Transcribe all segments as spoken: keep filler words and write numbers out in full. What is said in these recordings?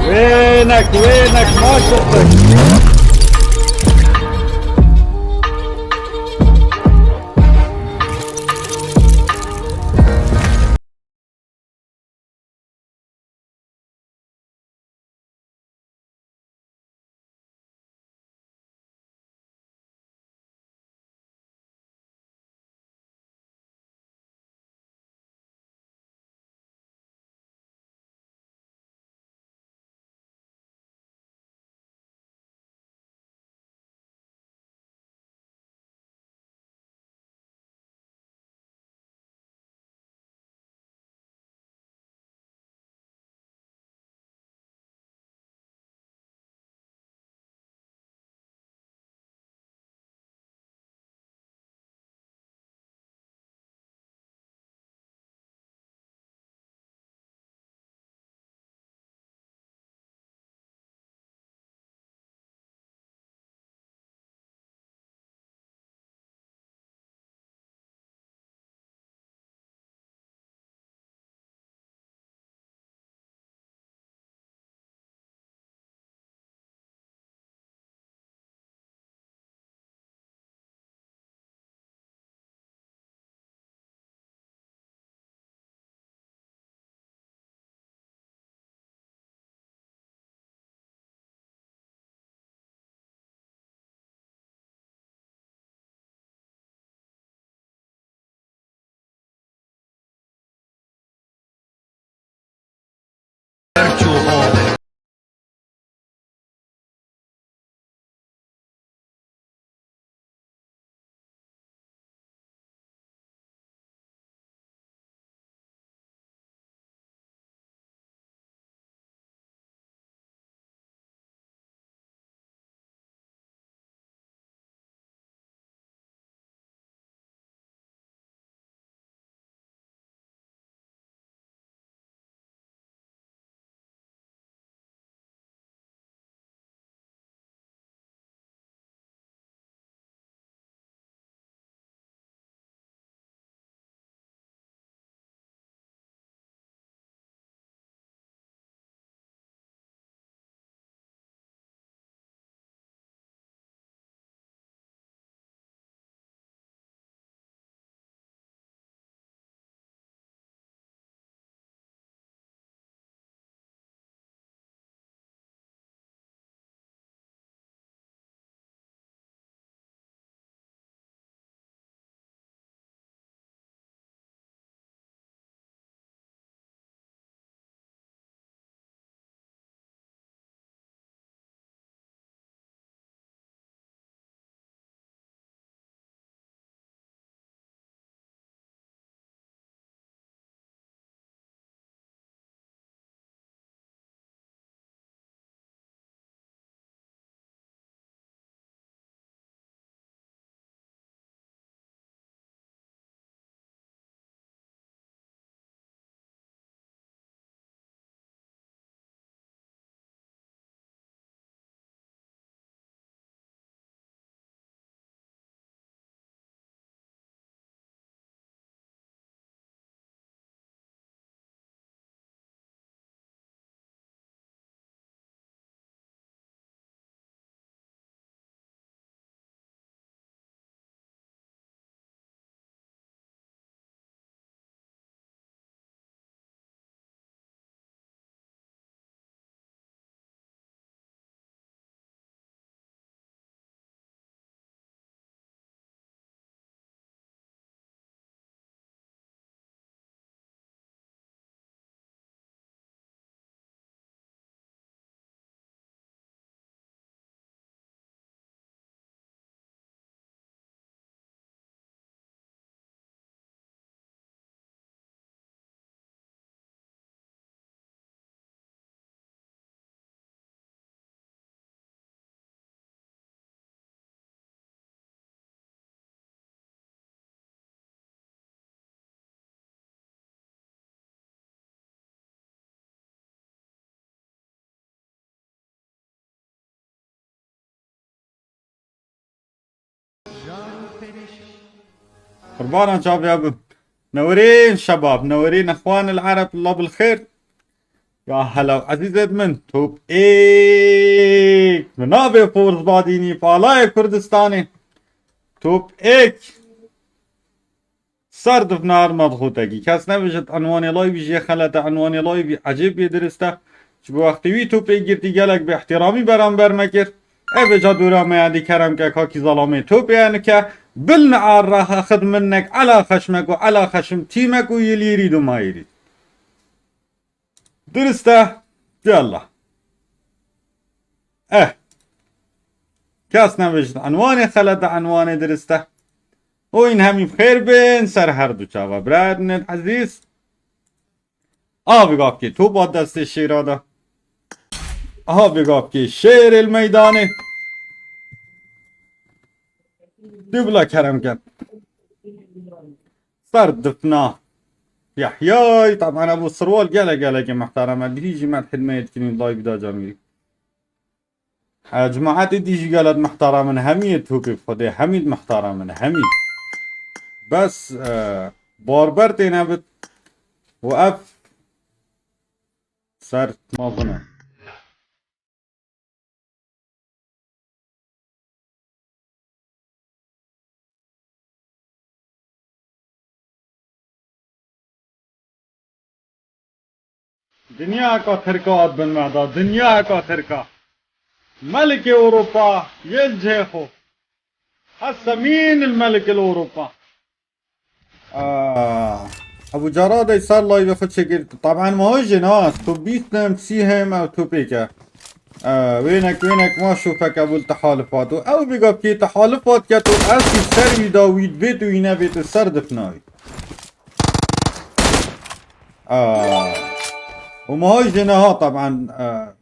Wênek, wênek, maşuqek. Qurbanan çav ya bim. Newerîn şebab, newerîn exwan el ereb, Allah bil xêr. Ya hela ezîzêd min, top êk. Min navê Forz Badînî, palayê Kurdistanê. Top êk. Ser difna her madxotekî. Kes nebêjit enwanê layvî jê xelet e, enwanê layvî ecêb bê dirist e. Ji bo wextê wî topê girtî gelek bêhtiramî beramber me kir. Ev ê ca dora me ya dî kerem ke kakî zalamê topê enike. Bil ni'ar raxe xid minnek ela xeşmek û ela xeşim tîmek û yilîrîd û mayîrîd. Dirist e. Yallah. Eh. Kes nebêjit enwanê xelet e, enwanê dirist e. Oyun hemî bi xêr bin ser her du çava. Birayet min ezîz. Abi gapkê topa destê şêra de. Abi gapkê şêrê li meydanê. Dibla kerem ken. Ser difna. Yehyay, taban Ebu Sirwal gele gelekê muhterem e. Dihî jî me hidmeyê dikinî, layvî da camîrî. E, cemaetê dî jî gelek muhterem in, hemî yê topê bi Xwedê, hemî muhterem in, hemî. Bes, e, barber tê nebit û ev ser mezin e. Dinyayeka Tirka hat bin me da, dinyayeka Tirka. Melikê Ewropa yê li cihê xwe. Hessemîn il melik il Ewropa. Aa, Ebu Cerrad ey ser layvê xwe çêkir. Taban ma hojê na, tu bîst im, sî him ew topêk e. Ee, wênek, wênek ma şûfek Ebul Tehalifat û ew bêgavkê Tehalifat ket û ev jî ser wî da wî dibêt û wî nebêt û ser difna wî. Aa, û ma hojê niha taban, ee,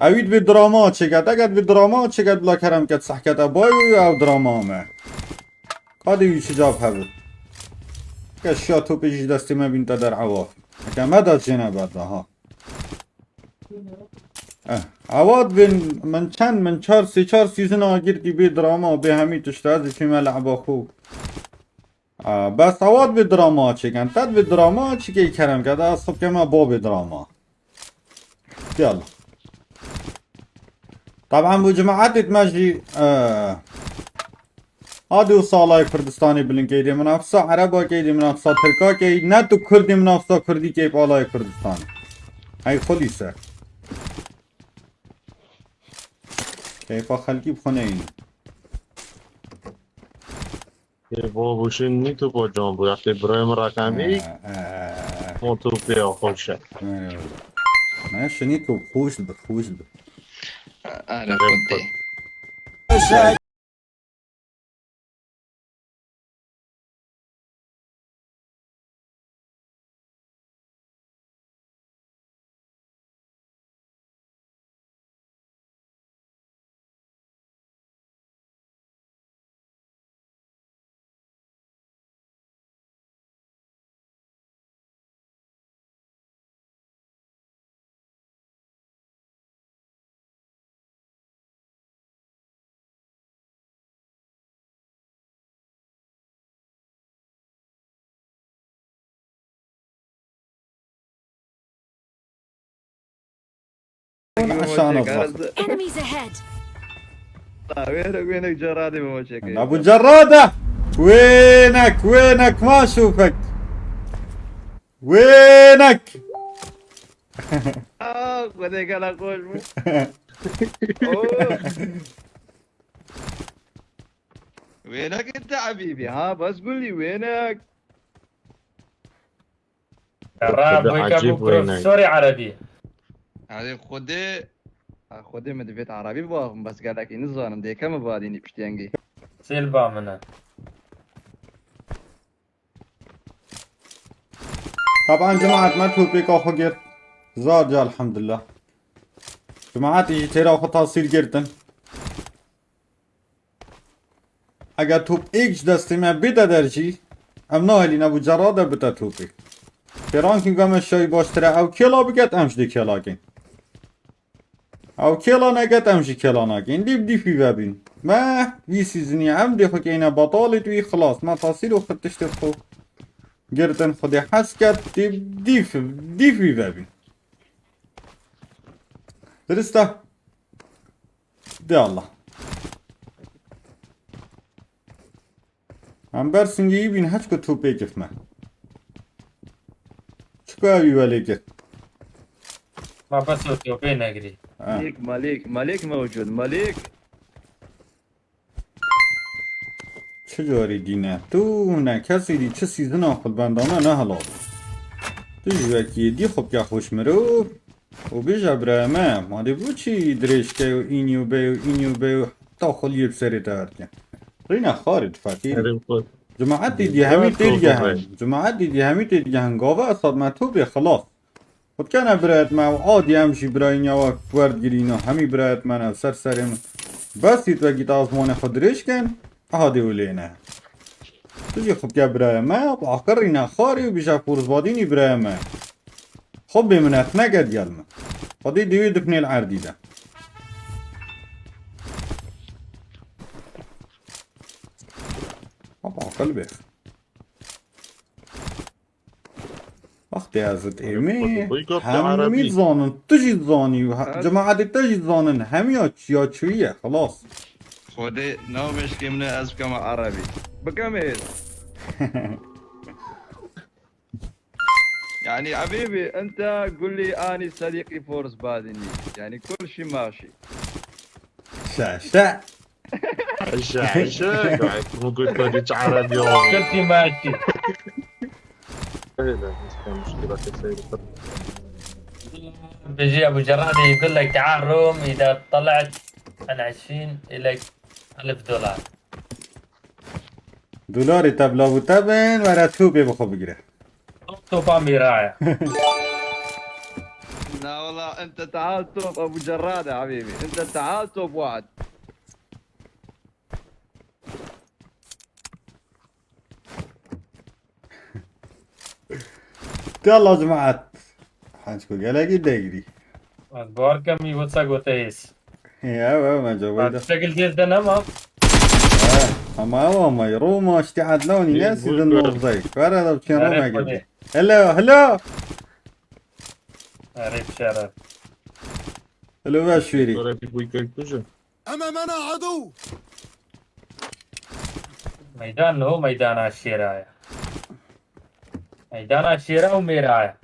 Ewî dibê drama çêket. Eger dibê drama çêket, bila kerem ket sehkete bay û ew drama me. Kadê wî çi cav hebû? Ke şiya topê jî destê me bîn te der ewa. Eke me de jêne berda ha. Eh, ewa dibên min çend, min çar, sê çar sîzina girtî bê drama, bê hemî tişt ez diçîme lehba xwe. Aa, bes ewa dibê drama çêken. Te dibê drama çikê kerem ke, da ez xwe bikeme babê drama. Yalla. Taban bu cemaetê me jî, e, adê û salay Kurdistanê bilinkey dê minafisa Ereba key dê minafisa Tirka key, ne tu Kurdê minafisa Kurdî key palayê Kurdistanê. Hey xulîse. Keyfa xelkî bi xwe neyîne. Ê, bo huşin nî tu bo can bû. Yaxtê birayê min rakemî. Ee, ee. Mo tu pê xweş e. Ee. Ne, şinî tu xweş bi, xweş bi. Are Xwedê. Enemies ahead. Wênek, wênek Ceradê bi xwe çêke. La bu Cerada. Wênek, wênek ma şûfek. Wênek. Aa, Xwedê gela xweş bû. Oo. Wênek ente Habîbî, ha, bas gulî, wênek. Ra Xwedê boyka ecêb bu wênek. Profesorê Erebî. Erê Xwedê. Ha, Xwedê min divêt Erebî biaxivim, bes gelekî nizanim, dêke min vadînî piştî engî. Sêl ba min e. Taban cemaat me topêka xwe girt. Zar ca elhamdulillah. Cemaatê jî têra xwe tasîr girtin. Eger top êk ji destê me bête der jî, em nahêlîne bu Cerade bite topê. Pêrankî ku me şayî baştir e ew kêla biket, em ji dê kêla kin. Ew kêla neket, em jî kêla nakin. Dîp dîpî vebîn. Me vî sîzinî em dê xwe keyne betalê tu wî xilas. Me tasîr û xwe tiştê xwe. Girtin Xwedê hez ket, dîf, dîf, dîf wî vebî. Dirist e. De Allah. Em ber singê wî bîn, heçku tu pê kif me. Çika wî welê kir? Ma bes o tu pê negirî. Ha. Malik, Malik, Malik mewcud, Malik. Çi carî dîne? Tu ne kesî dî çi sîzina xwe li benda me nehelabû. Tu ji wekî dî xwe bike xweş mirov û bêje birayê me, ma dê bo çî dirêj ke û înî û bey û înî û bey û heta xweliyê bi serê te erdike. Rîne xarê difekî. Herê xwe. Cemaetî dî hemî têdigehin. Cemaetî dî hemî têdigehin. Gava Esad me topê xilas. Xwe dikene birayet me û adî em jî birayî niya we werdigirîn û hemî birayet me ne ser serê min. Bes ît wekî te azmanê xwe dirêj kin, aha dê û lê ne. Tu jî xwe bike birayê me, bi aqil rîne xarî û bîje Fûrzbadînî birayê me. Xwe bêminet neke diyel min. Xwedê dê wê difnê li erdî de. Xwe bi aqil bêx. Wextê ez it êmê, Xwedê, xwedê got te hemî erebî. Zanin, tu jî zanî, ha-, Evet. Cemaetê te jî zanin, hemiya çiya çûyî ye, xilas. Xwedê nav meşkê min e, ez bikeme erebî. Bikemê. Yani, Habîbî, ente gulî anî sedîqî Fors badinî. Yani, kul şî maşî. Şe, şe. Ayşe, Ayşe, gayet bunu götürdü çağıran yok. Kul şî maşî. Öyle, işte, müşkülatı sayılır. بيجي أبو جرادي يقول لك: تعال روم، إذا طلعت عن عشرين إلك ألف دولار. Dolarê te bila bû te bin, were topê bi xwe bigire. Topa mîraya. لا والله، انت تعال توب ابو جرادة حبيبي، انت تعال توب واحد. Yalla cemaat. Hançko gelekî degrî. Ez bawer kem wî wisa gote hês. Ya, ya, me cevabı da. Şekil jêz de nema. Ha, ama ama, Roma işte Adnani, ne sizin nozdayı. Kara da çen Roma girdi. Hello, hello. Erê şeref. Hello, ve şuiri. Sonra bir bu ilk önce. أمامنا عدو. Meydan ho, meydana şêra ya. Meydana şêra û mêra ya.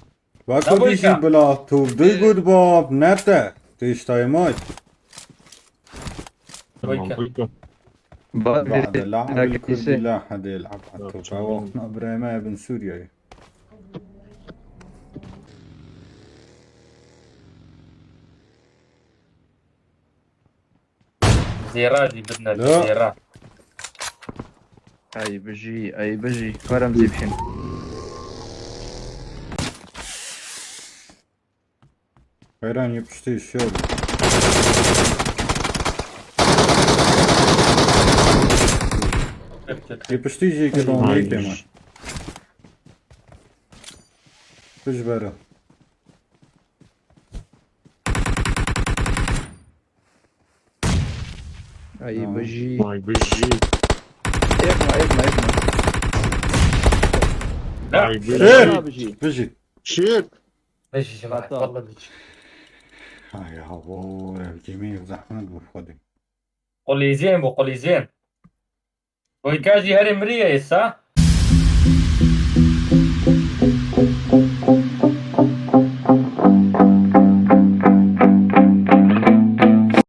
Wek Naboyka. Dî jî bila tu duy got bab, nerte. Tu iştayê may. Boyka. Tamam, buyurun. Bade, Bade, la la hawle kurdî, la hede, la hawle. Yok, canım. Wexna birayê me bin Sûriyeyê. Zêra jî bidne, zêra. Ay bijî, ay bijî. Kerem zî bişîn. Xeyran yê piştî şer. Yê piştî jî ki donayî têma. Pişt bera. Ay bijî. Ay bijî. Ekma, ekma, ekma. Ay bijî. Şêr. Bijî. Bijî. Şêr. Bijî cemaat. Vallahi bijî. Ay abo, ev gemî zehmet bu Xwedê. Qulîzên bu, qulîzên. Boyka jî herê mirî ye êsa.